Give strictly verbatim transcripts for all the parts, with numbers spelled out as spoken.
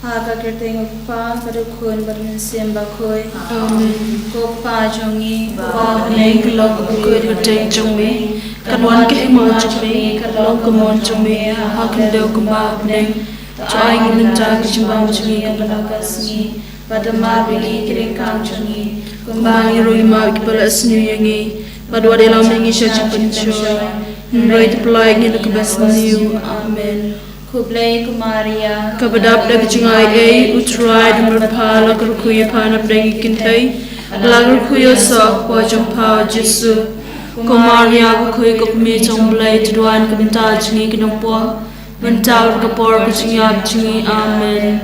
Ha ka kyrteng u Kpa bad u Khun bad u Mynsiem Bakhuid. Amen. Ko Kpa jong ngi, uba ha bneng, ka long ka bakhuid ha ka kyrteng jong me. Kan wan ka hima jong me, kan long ka mon jong me, ha khyndew kumba ha bneng. To ai ngi mynta ka jingbam jong ngi kaba la ka sngi. Bad da mar ïa ngi ki ryngkang jong ngi, kumba ngi ruh ngi map ïa kiba la sniew ïa ngi. Bad wat ïalam ïa ngi sha jingpynshoi, hynrei to pynlait ïa ngi na kaba sniew. Amen. Khublei ko Maria, kaba dap da ka jingai ei, U Trai u don bad pha, la kyrkhu ïa pha na pdeng ki kynthei, la kyrkhu ïa u saw pha jong pha U Jisu. Ko Maria bakhuid, ko kmie jong U Blei, to duwai ïa ngi ki nongpop, mynta bad ka por ka jingïap jong ngi. Amen.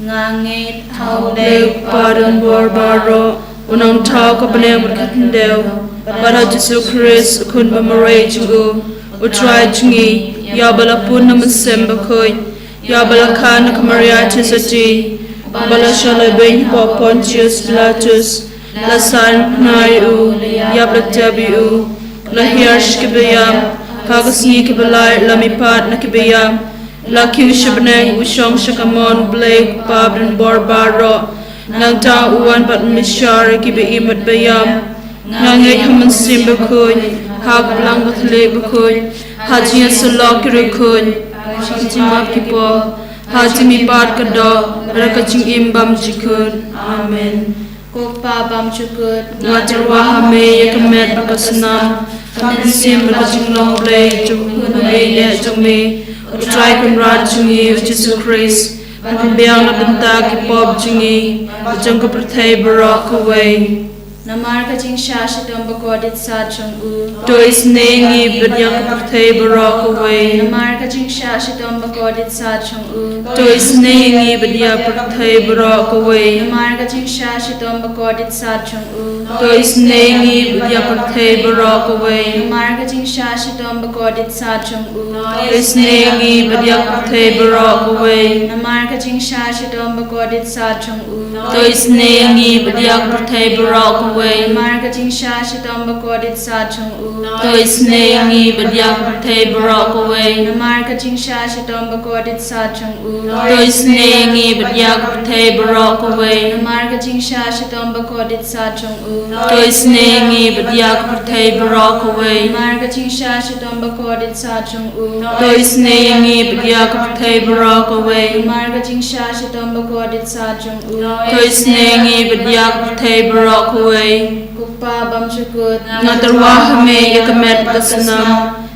Nga ngeit ha U Blei U Kpa donbor baroh, u nongthaw ka bneng bad ka khyndew, bad ha U Jisu Khrist u Khun ba marwei jong u, U Trai jong ngi, ïa ba la pun na u Mynsiem Bakhuid, ïa ba la kha na ka Maria Theisotti, ba la shah lehbeiñ hapoh Pontius Pilatus, la san pynai ïa u, ïap la tep ïa u, la hiar sha ki baïap, ha ka sngi kaba lai la mihpat na ki baïap, la kiew sha bneng, u shong sha kamon U Blei U Kpa ba donbor baroh. Nangta u wan ban bishar ïa kiba im bad ba ïap. Nga ngeit ha u Mynsiem Bakhuid, ha ka Balang Katholik bakhuid, ha ka jingïasyllok ki riewkhuid, ha ka jingmap ki pop, ha ka jingmihpat ka doh, bad ha ka jingim bymjukut. Amen. Ko Kpa bymjukut, nga tyrwa ha me ïa ka met bad ka snam, ka mynsiem bad ka jinglong Blei jong u Khun ba ïeit jong me, U Trai Kynrad jong ngi U Jisu Khrist, ban pynbiang na ka bynta ki pop jong ngi bad jong ka pyrthei baroh kawei. Namar ka jingshah shitom bakordit sat jong u, to isynei ïa ngi bad ïa ka pyrthei baroh kawei. Namar ka jingshah shitom bakordit sat jong u, to isynei ïa ngi bad ïa ka pyrthei baroh kawei. Namar ka jingshah shitom bakordit sat jong u, to isynei ïa ngi bad ïa ka pyrthei baroh kawei. Namar ka jingshah shitom bakordit sat jong u, to isynei ïa ngi bad ïa ka pyrthei baroh kawei. Namar ka jingshah shitom bakordit sat jong u, to isynei ïa ngi bad ïa ka pyrthei baroh kawei. Namar ka jingshah shitom bakordit sat jong u, to isynei ïa ngi bad ïa ka pyrthei baroh kawei. Namar ka jingshah shitom bakordit sat jong u, to isynei ïa ngi bad ïa ka pyrthei baroh kawei. Namar ka jingshah shitom bakordit sat jong u, to isynei ïa ngi bad ïa ka pyrthei baroh kawei. Namar ka jingshah shitom bakordit sat jong u, to isynei ïa ngi bad ïa ka pyrthei baroh kawei. Namar ka jingshah shitom bakordit sat jong u, to isynei ïa ngi bad ïa ka pyrthei baroh kawei. Ko Kpa bymjukut, nga tyrwa ha me ïa ka met bad ka snam,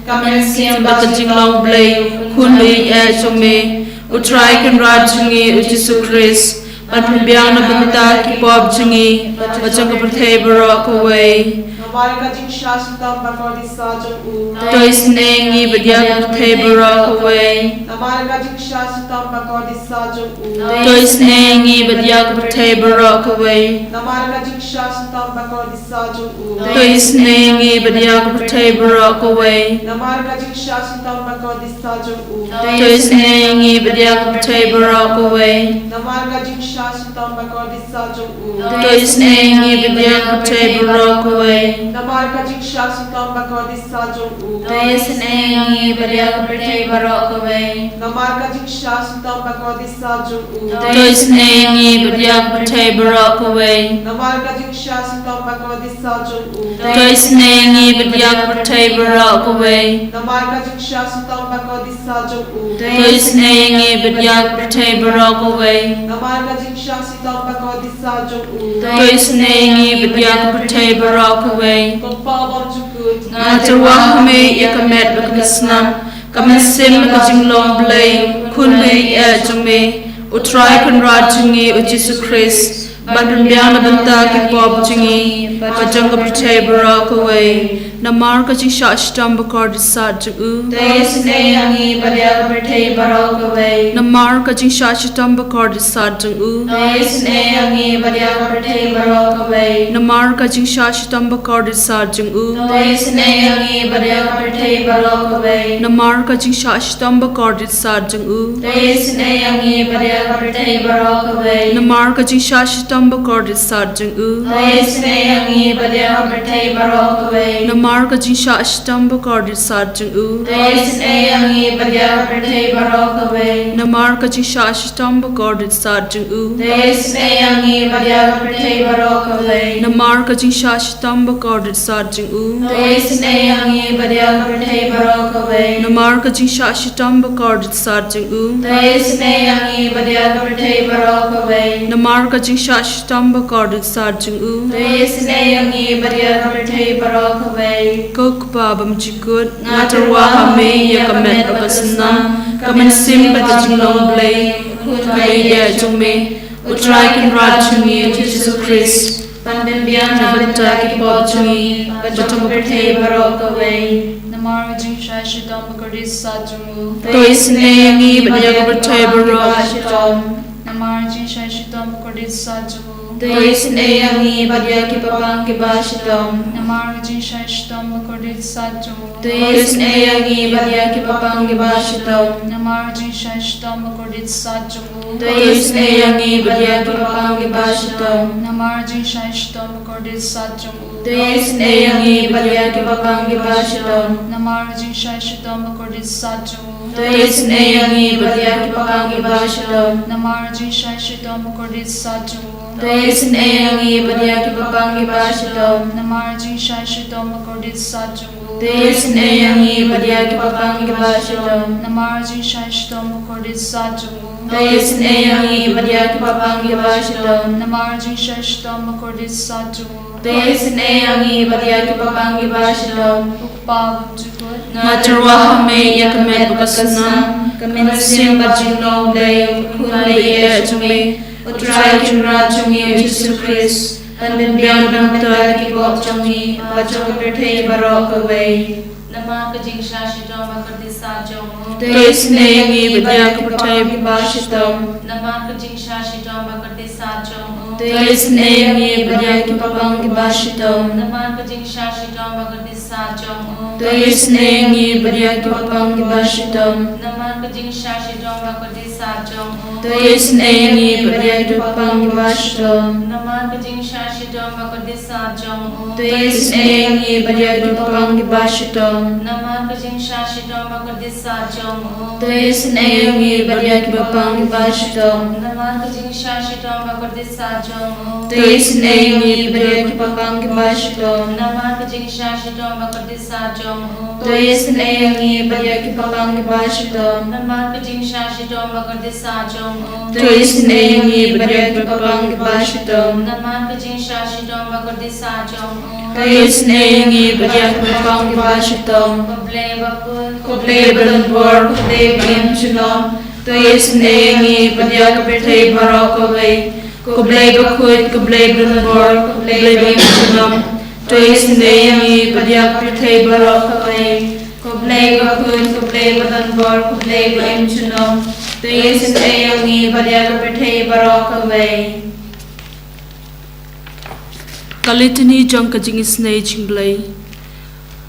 ka mynsiem bad ka jinglong Blei u Khun ba ïeit jong me, U Trai Kynrad jong ngi U Jisu Khrist, ban pynbiang na ka bynta ki pop jong ngi bad jong ka pyrthei baroh kawei. Namar ka jingshah shitom bakordit sat jong u, to isynei ïa ngi bad ïa ka pyrthei baroh kawei. Namar ka jingshah shitom bakordit sat jong u, to isynei ïa ngi bad ïa ka pyrthei baroh kawei. Namar ka jingshah shitom bakordit sat jong u, to isynei ïa ngi bad ïa ka pyrthei baroh kawei. Namar ka jingshah shitom bakordit sat jong u, to isynei ïa ngi bad ïa ka pyrthei baroh kawei. Namar ka jingshah shitom bakordit sat jong u, to isynei ïa ngi bad ïa ka pyrthei baroh kawei. Namar ka jingshah shitom bakordit sat jong u, to isynei ïa ngi bad ïa ka pyrthei baroh kawei. Namar ka jingshah shitom bakordit sat jong u, to isynei ïa ngi bad ïa ka pyrthei baroh kawei. Namar ka jingshah shitom bakordit sat jong u, to isynei ïa ngi bad ïa ka pyrthei baroh kawei. Namar ka jingshah shitom bakordit sat jong u, to isynei ïa ngi bad ïa ka pyrthei baroh kawei. Namar ka jingshah shitom bakordit sat jong u, to isynei ïa ngi bad ïa ka pyrthei baroh kawei. Ko Kpa bymjukut, nga tyrwa ha me ïa ka met bad ka snam, ka mynsiem bad ka jinglong Blei u Khun ba ïeit jong me, U Trai Kynrad jong ngi U Jisu Khrist, ban pynbiang na ka bynta ki pop jong ngi bad jong ka pyrthei baroh kawei. Namar ka jingshah shitom bakordit sat jong u, to isynei ïa ngi bad ïa ka pyrthei baroh kawei. Namar ka jingshah shitom bakordit sat jong u, to isynei ïa ngi bad ïa ka pyrthei baroh kawei. Namar ka jingshah shitom bakordit sat jong u, to isynei ïa ngi bad ïa ka pyrthei baroh kawei. Namar ka jingshah shitom bakordit sat jong u, to isynei ïa ngi bad ïa ka pyrthei baroh kawei. Namar ka jingshah shitom bakordit sat jong u, to isynei ïa ngi bad ïa ka pyrthei baroh kawei. Namar Namar ka jingshah shitom ba kordit sat jong u. To isynei ïa ngi bad ïa ka pyrthei baroh kawei. Namar ka jingshah shitom ba kordit sat jong u. To isynei ïa ngi bad ïa ka pyrthei baroh kawei. Namar ka jingshah shitom ba kordit sat jong u. To isynei ïa ngi bad ïa ka pyrthei baroh kawei. Namar ka jingshah shitom ba kordit sat jong u. To isynei ïa ngi bad ïa ka pyrthei baroh kawei. Namar ka jingshah shitom ba kordit sat jong u. To isynei ïa ngi bad ïa ka pyrthei baroh kawei. Ko Kpa bymjukut, nga tyrwa ha me ïa ka met bad ka snam, ka mynsiem bad ka jinglong Blei, khun baieit jong me, U Trai Kynrad jong ngi U Jisu Khrist, ban pynbiang na ka bynta ki pop jong ngi bad jong ka pyrthei baroh kawei. Namar ka jingshah shitom ba kordit sat jong u. To isynei ïa ngi bad ïa ka pyrthei baroh. Namar ka jingshah shitom ba kordit sat jong u. To isynei ïa ngi bad ïa ki bapang kiba shitom. Namar ka jingshah shitom ba kordit sat jong u. To isynei ïa ngi bad ïa ki bapang kiba shitom. Namar ka jingshah shitom ba kordit sat jong u. To isynei ïa ngi bad ïa ki bapang kiba shitom. Namar ka jingshah shitom ba kordit sat jong u. To isynei ïa ngi bad ïa ki bapang kiba shitom. Namar ka jingshah shitom ba kordit sat jong u. To isynei ïa ngi bad ïa ki bapang kiba shitom. Namar ka jingshah shitom ba kordit sat jong u. To isynei ïa ngi bad ïa ki bapang kiba shitom. Namar ka jingshah shitom ba kordit sat jong u. To isynei ïa ngi bad ïa ki bapang kiba shitom. Namar ka jingshah shitom ba kordit sat jong u. To isynei ïa ngi bad ïa ki bapang kiba shitom. Namar ka jingshah shitom ba kordit sat jong u. To isynei ïa ngi bad ïa ki bapang kiba shitom. Ko Kpa bymjukut, nga tyrwa ha me ïa ka met bad ka snam, ka mynsiem bad jinglong Blei, khun baieit jong me, U Trai Kynrad jong ngi U Jisu Khrist, ban pynbiang na ka bynta ki pop jong ngi bad jong ka pyrthei baroh kawei. Namar ka jingshah shitom ba kordit sat jong u. To isynei ïa ngi bad ïa ka pyrthei kiba shitom. Namar ka jingshah shitom ba kordit sat jong u. To isynei ïa ngi bad ïa ki bapang kiba shitom. Namar ka jingshah shitom ba kordit sat jong u. To isynei ïa ngi bad ïa ki bapang kiba shitom. Namar ka jingshah shitom ba kordit sat jong u. To isynei ïa ngi bad ïa ki bapang kiba shitom. Namar ka jingshah shitom ba kordit sat jong u. To isynei ïa ngi bad ïa ki bapang kiba shitom. Namar ka jingshah shitom ba kordit sat jong u. To isynei ïa ngi bad ïa ki bapang kiba shitom. Namar ka jingshah shitom ba kordit sat jong u. To isynei ïa ngi bad ïa ki bapang kiba shitom. Namar ka jingshah shitom ba kordit sat jong u. To isynei ïa ngi bad ïa ki bapang kiba shitom. Namar ka jingshah shitom ba kordit sat jong u. To isynei ïa ngi bad ïa ki bapang kiba shitom. Namar ka jingshah shitom ba kordit sat jong u. To isynei ïa ngi bad ïa ki bapang kiba shitom. Ko Blei bakhuid, ko Blei badonbor, ko Blei ba im junom. To isynei ïa ngi bad ïa ka pyrthei baroh kawei. Ko Blei bakhuid, ko Blei badonbor, ko Blei ba im junom. To isynei ïa ngi bad ïa ka pyrthei baroh kawei. Ko Blei bakhuid, ko Blei badonbor, ko Blei ba im junom. To isynei ïa ngi bad ïa ka pyrthei baroh kawei. Ka Litany jong ka jingisynei jong U Blei.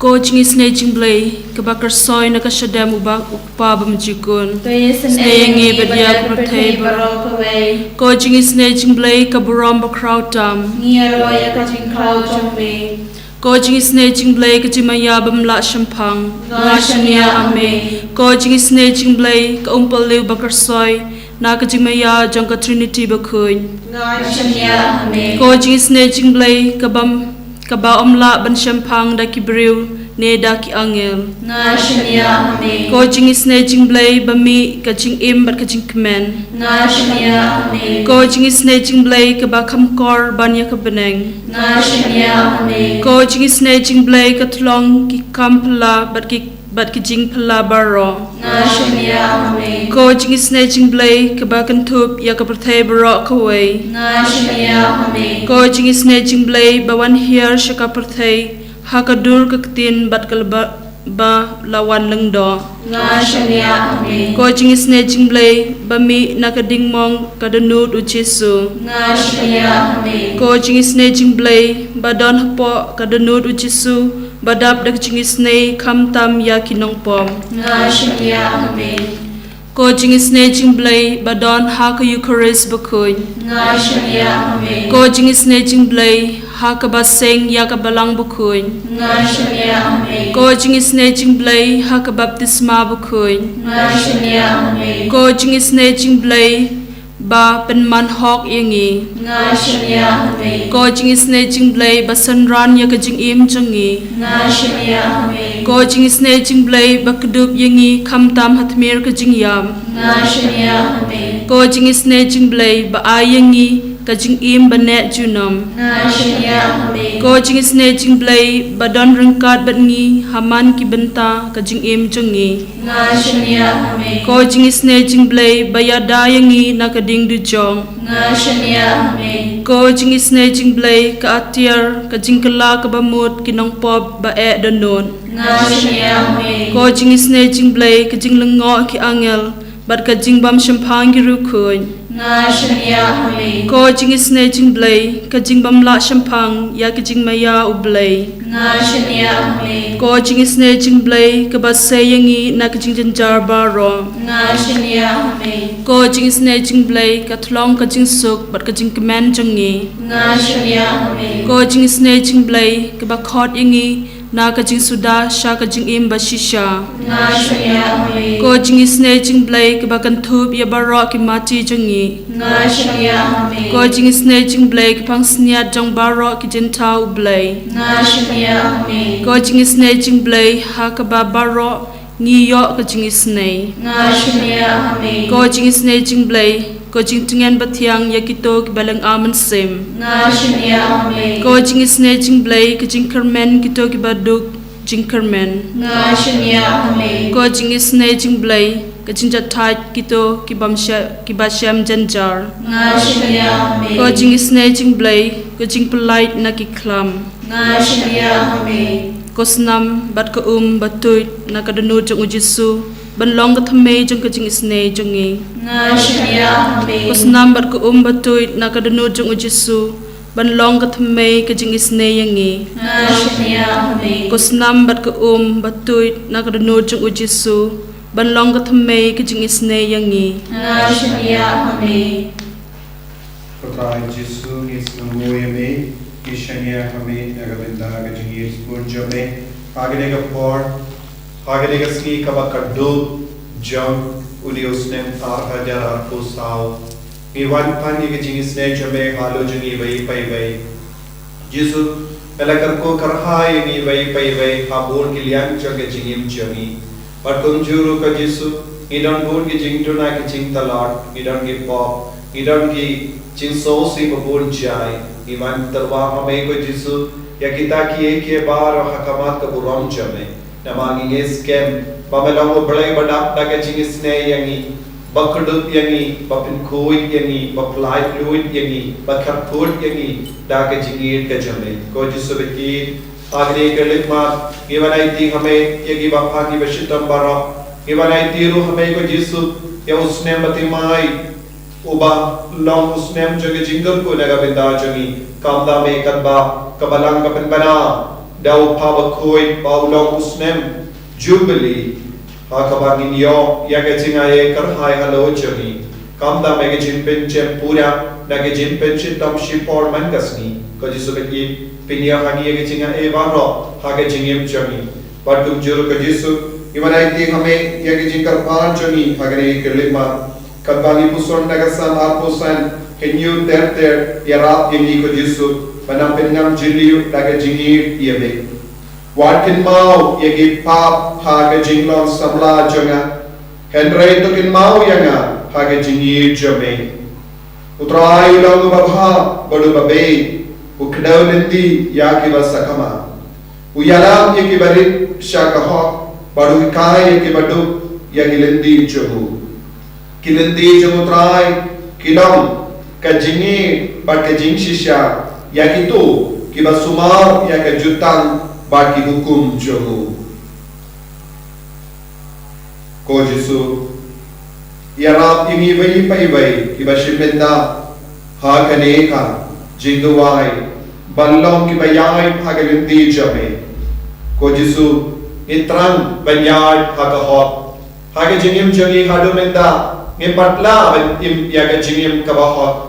Ko jingisynei jong U Blei, kaba kyrsoi na ka shadem u Kpa bymjukut. To isynei ïa ngi bad ïa ka pyrthei baroh kawei. Ko jingisynei jong U Blei, ka burom bakhraw tam. Ngi ïaroh ïa ka jingkhraw jong me. Ko jingisynei jong U Blei, ka jingmaïa bym lah shemphang. Nga shaniah ha me. Ko jingisynei jong U Blei, ka umpylliew bakyrsoi na ka jingmaïa jong ka Trinity bakhuid. Nga shaniah ha me. Ko jingisynei jong U Blei, kaba, kaba ym lah ban shemphang da ki briew ne da ki angel. Nga shaniah ha me. Ko jingisynei jong U Blei, ba mih ka jingim bad ka jingkmen. Nga shaniah ha me. Ko jingisynei jong U Blei, kaba kham kor ban ïa ka bneng. Nga shaniah ha me. Ko jingisynei jong U Blei, ka tyllong ki kam phylla bad ki, bad ki jingphylla baroh. Nga shaniah ha me. Ko jingisynei jong U Blei, kaba kynthup ïa ka pyrthei baroh kawei. Nga shaniah ha me. Ko jingisynei jong U Blei, ba wan hiar sha ka pyrthei ha ka dur ka ktien bad ka la ba, ba la wan lyngdoh. Nga shaniah ha me. Ko jingisynei jong U Blei, ba mih na ka dingmong ka dohnud U Jisu. Nga shaniah ha me. Ko jingisynei jong U Blei, ba don hapoh ka dohnud U Jisu, ba dap da ka jingisynei khamtam ïa ki nongpop. Nga shaniah ha me. Ko jingisynei jong U Blei, ba don ha ka Eukharist bakhuid. Nga shaniah ha me. Ko jingisynei jong U Blei, ha kaba seng ïa ka Balang Bakhuid. Nga shaniah ha me. Ko jingisynei jong U Blei ha ka baptisma bakhuid. Nga shaniah ha me. Ko jingisynei jong U Blei ba pynman hok ïa ngi. Nga shaniah ha me. Ko jingisynei jong U Blei ba synran ïa ka jingim jong ngi. Nga shaniah ha me. Ko jingisynei jong U Blei ba kdup ïa ngi khamtam ha tmier ka jingïap. Nga shaniah ha me. Ko jingisynei jong U Blei ba ai ïa ngi ka jingim ba neh junom. Nga shaniah ha me. Ko jingisynei jong U Blei ba don ryngkat bad ngi ha man ki bynta ka jingim jong ngi. Nga shaniah ha me. Ko jingisynei jong U Blei ba ïada ïa ngi na ka ding dujok. Nga shaniah ha me. Ko jingisynei jong U Blei ka atiar ka jingkylla kaba mut ki nongpop ba eh dohnud. Nga shaniah ha me. Ko jingisynei jong U Blei ka jinglyngngoh ki angel bad ka jingbym shemphang ki riewkhuid. Nga shaniah ha me. Ko jingisynei jong U Blei ka jingbym lah shemphang ïa ka jingmaïa U Blei. Nga shaniah ha me. Ko jingisynei jong U Blei kaba sei ïa ngi na ka jingjynjar baroh. Nga shaniah ha me. Ko jingisynei jong U Blei ka thlong ka jingsuk bad ka jingkmen jong ngi. Nga shaniah ha me. Ko jingisynei jong U Blei kaba khot ïa ngi na ka jingsuda sha ka jingim ba shisha. Nga shaniah ha me. Ko jingisynei jong U Blei kaba kynthup ïa baroh ki mati jong ngi. Nga shaniah ha me. Ko jingisynei jong U Blei ka pansngiat jong baroh ki jingthaw U Blei. Nga shaniah ha me. Ko jingisynei jong U Blei ha kaba baroh ngi ïoh ka jingisynei. Nga shaniah ha me. Ko jingisynei jong U Blei ka jingtngen bathiang ïa kito kiba lynga mynsiem. Nga shaniah ha me. Ko jingisynei jong U Blei ka jingkyrmen kito kiba duk jingkyrmen. Nga shaniah ha me. Ko jingisynei jong U Blei ka jingjahthait kito kibym shem, kiba shem jynjar. Nga shaniah ha me. Ko jingisynei jong U Blei ka jingpyllait na ki khlam. Nga shaniah ha me. Ko snam bad ka um ba tuid na ka dohnud jong U Jisu ban long ka thymmei jong ka jingisynei jong ngi. Nga shaniah ha me. Ko snam bad ka um ba tuid na ka dohnud jong U Jisu ban long ka thymmei ka jingisynei ïa ngi. Nga shaniah ha me. Ko snam bad ka um ba tuid na ka dohnud jong U Jisu ban long ka thymmei ka jingisynei ïa ngi. Nga shaniah ha me. Ko Trai Jisu, ngi sngewnguh ïa me, ngi shaniah ha me na ka bynta ka jingïeit bun jong me. Ha kane ka por, ha kane ka sngi kaba khatduh jong une u snem ar hajar arphew saw, ngi wan pan ïa ka jingisynei jong me halor jong ngi iwei pa iwei. Jisu, me la kyrkhu kyrhai ïa ngi iwei pa iwei ha bun ki liang jong ka jingim jong ngi. Bad kumjuh ruh ko Jisu, ngi don bun ki jingduna ki jingtlot, ngi don ki pop, ngi don ki jingsngewsih ba bun jai. Ngi wan tyrwa ha me ko Jisu ïa kita kiei kiei baroh ha khmat ka burom jong me. Namar ngi ngeit skhem ba me long U Blei ba dap da ka jingisynei ïa ngi, ba kdup ïa ngi, ba pynkhuid ïa ngi, ba pyllait luid ïa ngi, ba kyrkhu ïa ngi da ka jingïeit ka jong me. Ko Jisu bakhuid, ha kane ka leit mat ngi wan aiti ha me ïa kiba pang kiba shitom baroh. Ngi wan aiti ruh ha me ko Jisu ïa u snem ba thymmai, uba long u snem jong ka jingkyrkhu na ka bynta jong ngi. Kam da me katba ka Balang ka pynbna da u Kpa Bakhuid ba u long u snem Jubili, ha kaba ngin ïoh ïa ka jingai kyrhai halor jong ngi. Kam da me ka jingpynjem pura na ka jingpynshitom shipor man ka sngi. Ko Jisu bakhuid, pynïoh ha ngi ïa ka jingai baroh ha ka jingim jong ngi. Bad kumjuh ruh ko Jisu, ngi wan aiti ha me ïa ka jingkyrpad jong ngi ha kane ka leit mat. Katba ngi puson na ka Salm arphew san, hynñiew ter ter, ïarap ïa ngi ko Jisu ban nang pynngam jylliew da ka jingïeit ïa me. Wat kynmaw ïa ki pap ha ka jinglong samla jong nga, hynrei to kynmaw ïa nga ha ka jingïeit jong me. U Trai u long uba bha bad uba bieit, u kdew lynti ïa kiba sakma. U ïalam ïa kiba rit sha ka hok bad u hikai ïa kiba duk ïa ki lynti jong u. Ki lynti jong u Trai ki long ka jingïeit bad ka jingshisha ïa kito kiba sumar ïa ka jutang bad ki hukum jong u. Ko Jisu, ïarap ïa ngi iwei pa iwei kiba shim bynta ha kane ka jingduwai ban long kiba ïaid ha ka lynti jong me. Ko Jisu, ngi thrang ban ïaid ha ka hok. Ha ka jingim jong ngi haduh mynta ngim pat lah ban im ïa ka jingim kaba hok.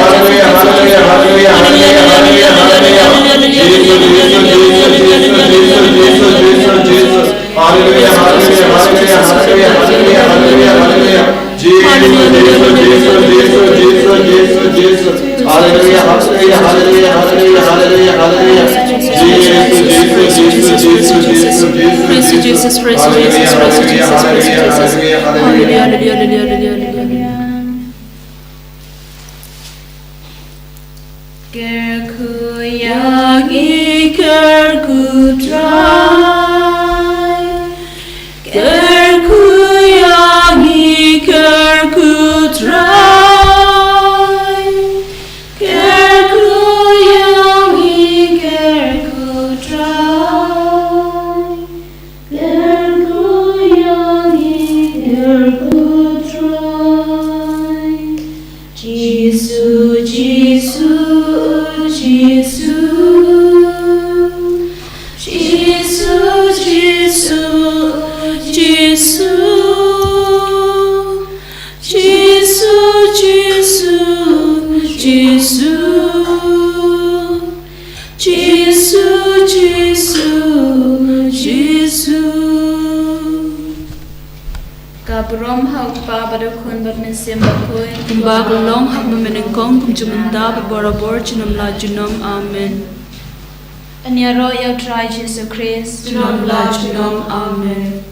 Hallelujah, hallelujah, hallelujah, hallelujah, hallelujah, hallelujah. Jesus, Jesus, Jesus, Jesus, Jesus, Jesus, Jesus. Hallelujah, hallelujah, hallelujah, hallelujah, hallelujah, hallelujah. Jesus, Jesus, Jesus, Jesus, Jesus, Jesus. Hallelujah, hallelujah, hallelujah, hallelujah, hallelujah, hallelujah. Jesus, Jesus, Jesus, Jesus, Jesus, Jesus. Praise you, Jesus. Praise you, Jesus. Praise you, Jesus. Praise you, Jesus. Hallelujah, hallelujah, hallelujah, hallelujah. Kyrkhu ïa ngi, kyrkhu Trai. Kyrkhu ïa ngi, kyrkhu Trai. Kyrkhu ïa ngi, kyrkhu Trai. Jisu, Jisu, Jisu. Jisu, Jisu, Jisu. Jisu, Jisu, Jisu. Jisu, Jisu, Jisu. Ka burom ha u Kpa bad u Khun bad u Mynsiem Bakhuid. Kumba ka long ha kaba mynnyngkong, kumjuh mynta bad barabor, junom la junom. Amen. Ngi ïaroh ïa u Trai Jisu Khrist. Junom la junom. Amen.